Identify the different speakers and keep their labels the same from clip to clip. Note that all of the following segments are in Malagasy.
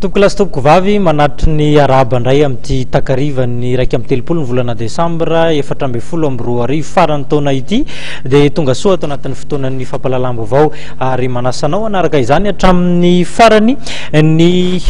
Speaker 1: Tompokolahy sy tompokovavy, manatry ny arahaba indray amin'ity takarivan'ny 31 ny volana desambra 2014 faran'ny taona ity dia tonga soa ato anatin'ny fotoanan'ny fampahalalam-baovao ary manasa anao hanaraka izany hatramin'ny farany ny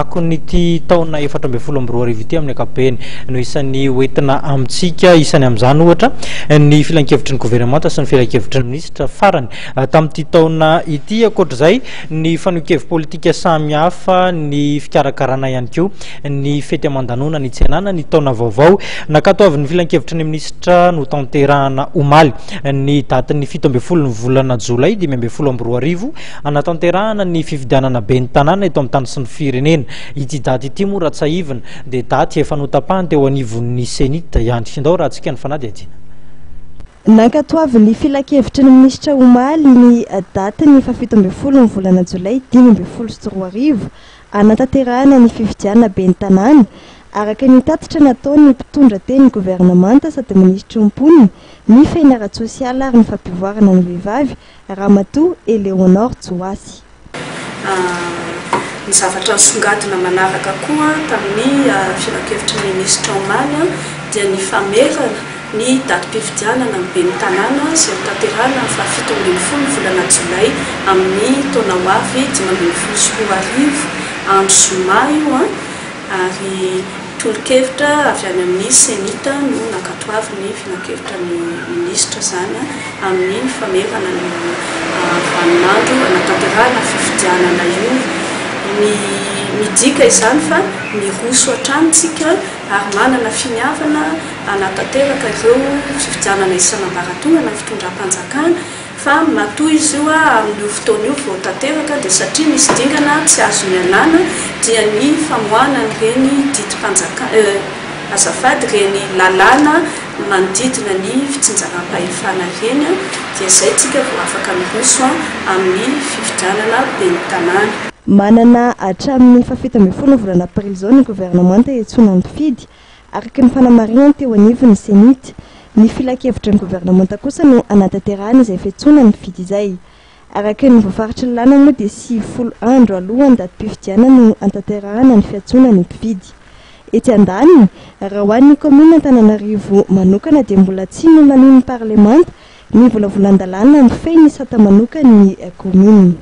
Speaker 1: akon'ity taona 2014 ity amin'ny ankapobeny no isan'ny hoentina amintsika. Isany amin'izany ohatra ny filankevitry ny governemanta sy ny filankevitry ny minisitra farany tamin'ity taona ity. Ankoatra izay, ny fanehoan-kevi-politika samihafa, ny fikarakarana ihany koa ny fety aman-danonana hitsenana ny taona vaovao. Nankatoavin'ny filankevitry ny minisitra notanterahana omaly ny datin'ny 17 ny volana jolay 2015 hanatanterahana ny fifidianana ben'ny tanàna eto amin'ny tany sy ny firenena. Ity daty ity moa raha tsiahivina dia daty efa notapahiny teo anivon'ny Cenit ihany. Ndao raha antsika ny fanadihadiana.
Speaker 2: Nankatoavin'ny Filankevitry ny Minisitra omaly ny datin'ny fahafito ambin'ny folo ny volana jolay 2015 hanatanterahana ny fifidianana ben'ny tanàna, araka ny tatitra nataon'ny mpitondra tenin'ny governemanta sady minisitry ny Mponina, ny fihena ara-tsosialy ary ny fampivoarana ny vehivavy, Ramatoa Eléonore Johasy.
Speaker 3: Ny zavatra nisongadina manaraka koa tamin'ny filankevitry ny minisitra omaly dia ny famerana ny datim-pifidianana ny ben'ny tanàna izay hotanterahina ny faha 17 ny volana jolay amin'ny taona ho avy 2015, andro zoma io ary tolo-kevitra avy any amin'ny Cenit no nankatoavin'ny filankevitra ny minisitra izany amin'ny famerana an'io vaninandro hanatanterahana fifidianana io. Ny midika izany fa miroso hatrany tsika ary manana finiavana hanatanteraka ireo fifidianana isan'ambaratonga na fitondram-panjakana. Fa matoa izy io amin'io fotoana io vao tanteraka dia satria misy dingana tsy azo nialana dia ny famoahana an'ireny didim-panjakana, azafady, ireny lalàna manodidina ny fitsinjaram-pahefana ireny dia izay tsika vao afaka miroso amin'ny fifidianana ben'ny tanàna.
Speaker 2: Manana hatramin'ny faha 17 ny volana aprily izao ny governemanta hiantsoana ny mpifidy Araka ny fanamarinana teo anivon'ny Cenit, ny filankevitry ny governemanta kosa no hanatanterahana izay fiantsoana ny mpifidy izay. Araka ny voafaritry ny lalàna moa dia 90 andro alohan'ny datim-pifidianana no hanatanterahana ny fiantsoana ny mpifidy. Etsy andaniny, raha ho an'ny kaominina Antananarivo manokana dia mbola tsy nolanian'ny parlemanta ny volavolan-dalàna mifehy ny sata manokan'ny kaominina.